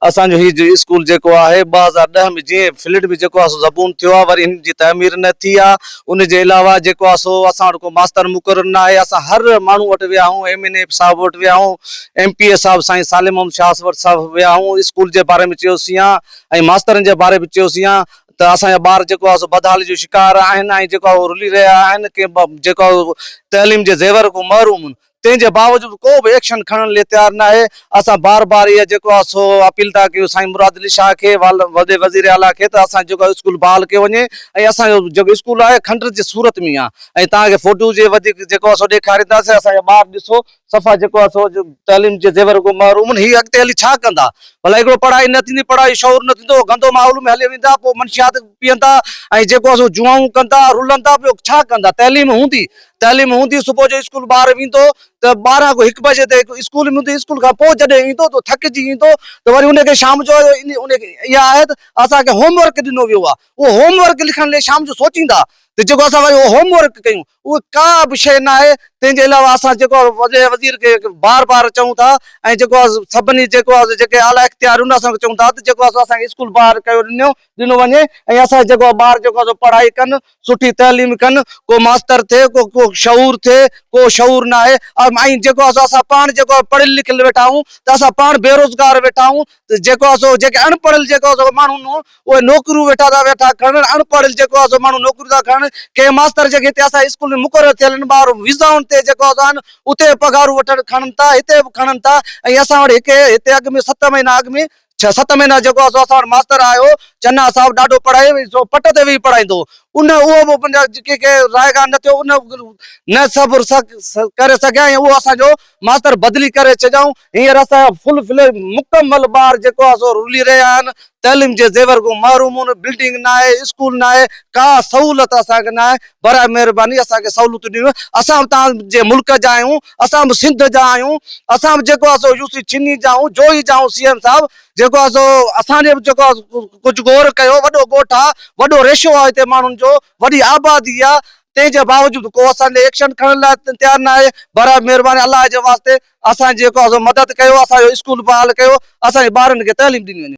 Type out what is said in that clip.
اسان جو هي اسڪول جيڪو آهي 2010 ۾ جيئن فلڊ ۾ جيڪو آهي سو زبون ٿيو آهي وري هن جي تعمير نه ٿي آهي ان جي علاوه جيڪو آهي سو اسان وٽ ڪو ماستر مقرر نه آهي اسان هر ماڻهو وٽ ويا آهيون ايم اين اي صاحب وٽ ويا آهيون ايم پي اي صاحب سائين صالح محمد شاهه وٽ صاحب ويا آهيون اسڪول جي باري ۾ چيوسين ۽ ماسترن جي باري ۾ چيوسين ته اسان جا ٻار جيڪو آهي سو بدحالي جو شڪار آهن ۽ جيڪو آهي رلي رهيا آهن ڪي جيڪو تعليم جي زيور کان محروم تنهن جي باوجود ڪو به ايڪشن کڻڻ لي تيار ناهي، اسان بار بار اها جيڪو آهي سو اپيل ٿا ڪيون سائين مراد علي شاهه کي وڏي وزير اعليٰ کي ته اسان جو جيڪو آهي اسڪول بحال ڪيو وڃي ۽ اسان جو جيڪو اسڪول آهي کنڊر جي صورت ۾ آهي ۽ توهان کي فوٽو جي وڌيڪ جيڪو آهي سو ڏيکارينداسين اسان جا ٻار ڏسو صفا جيڪو آهي سو تعليم جي زيور کان محروم آهن هي اڳتي هلي ڇا ڪندا ڀلا هڪڙو پڙهائي نه ٿيندي پڙهائي شعور نه ٿيندو گندو ماحول ۾ هلي ويندا پوء منشيات پيئندا ۽ جيڪو آهي سو جوئائون ڪندا رلندا پيو ڇا ڪندا تعليم هوندي تعليم هوندي صبح جو اسڪول ٻار ويندو ته ٻارهن کان هڪ بجي تائين اسڪول ۾ هوندو اسڪول کان پوء جڏهن ايندو ته ٿڪجي ايندو ته وري ان کي شام جو ان کي اها آهي ته اسان کي هوم ورڪ ڏنو ويو آهي اهو هوم ورڪ لکڻ لاء شام جو سوچيندا ته جيڪو اسان وري اهو هوم ورڪ ڪيون اهو ڪا به شيء نه آهي تنهن جي علاوه اسان جيڪو وڏي وزير کي بار بار چئون ٿا ۽ جيڪو سڀني جيڪو جيڪي اعليٰ اختيار ان اسان کي چئون ٿا ته جيڪو اسان کي اسڪول بحال ڪيو ڏنو ڏنو وڃي ۽ اسان جيڪو ٻار جيڪو پڙهائي ڪن سٺي تعليم ڪن، ڪو ماستر ٿئي، ڪو ڪو شعور ٿئي، ڪو شعور ناهي ۽ جيڪو آهي سو اسان پاڻ جيڪو آهي پڙهيل لکيل ويٺا آهيون ته اسان پاڻ بيروزگار ويٺا آهيون ته جيڪو آهي سو جيڪي اڻ پڙهيل جيڪو آهي سو ماڻهو نو اهي نوڪريون ويٺا ٿا ويٺا کڻن اڻ پڙهيل جيڪو آهي سو ماڻهو نوڪريون ٿا کڻن ڪي ماستر جيڪي هتي اسان اسڪول ۾ مقرر ٿيل آهن ٻاهر ويزائن تي جيڪو آهي سو آهن اتي پگهارون وٺڻ کڻن ٿا هتي به کڻن ٿا ۽ اسان وٽ هڪ هتي اڳ ۾ ست مهينا اڳ ۾ ڇهه ست مهينا جيڪو آهي سو اسان وٽ ماستر آيو چنا صاحب ڏاڍو پڙهائي سو پٽ تي ويهي پڙهائيندو هو ان اهو به ڪنهن کي رائگان نه ٿيو ان نه صبر ڪري سگهيا ۽ اهو اسان جو ماستر بدلي ڪري ڇڏيائون هينئر اسان جا فل فليج مڪمل ٻار جيڪو آهي سو رلي رهيا آهن تعليم جي زيور کان محروم آهن بلڊنگ ناهي اسڪول ناهي ڪا سهولت اسان کي ناهي براء مهرباني اسان کي سهولتون ڏنيون اسان به توهان جي ملڪ جا آهيون اسان به سنڌ جا آهيون اسان به جيڪو آهي سو يو سي ڇني جا آهيون جوئي جا آهيون سي ايم صاحب جيڪو آهي سو اسان جي به جيڪو آهي ڪجهه غور ڪيو وڏو ڳوٺ آهي وڏو ريشو آهي هتي ماڻهن جو وڏي آبادي آهي تنهن جي باوجود ڪو اسان جي ايڪشن کڻڻ لاء تيار نه آهي براء مهرباني الله جي واسطي اسان جي جيڪو آهي سو مدد ڪيو اسان جو اسڪول بحال ڪيو اسان جي ٻارن کي تعليم ڏني وڃي.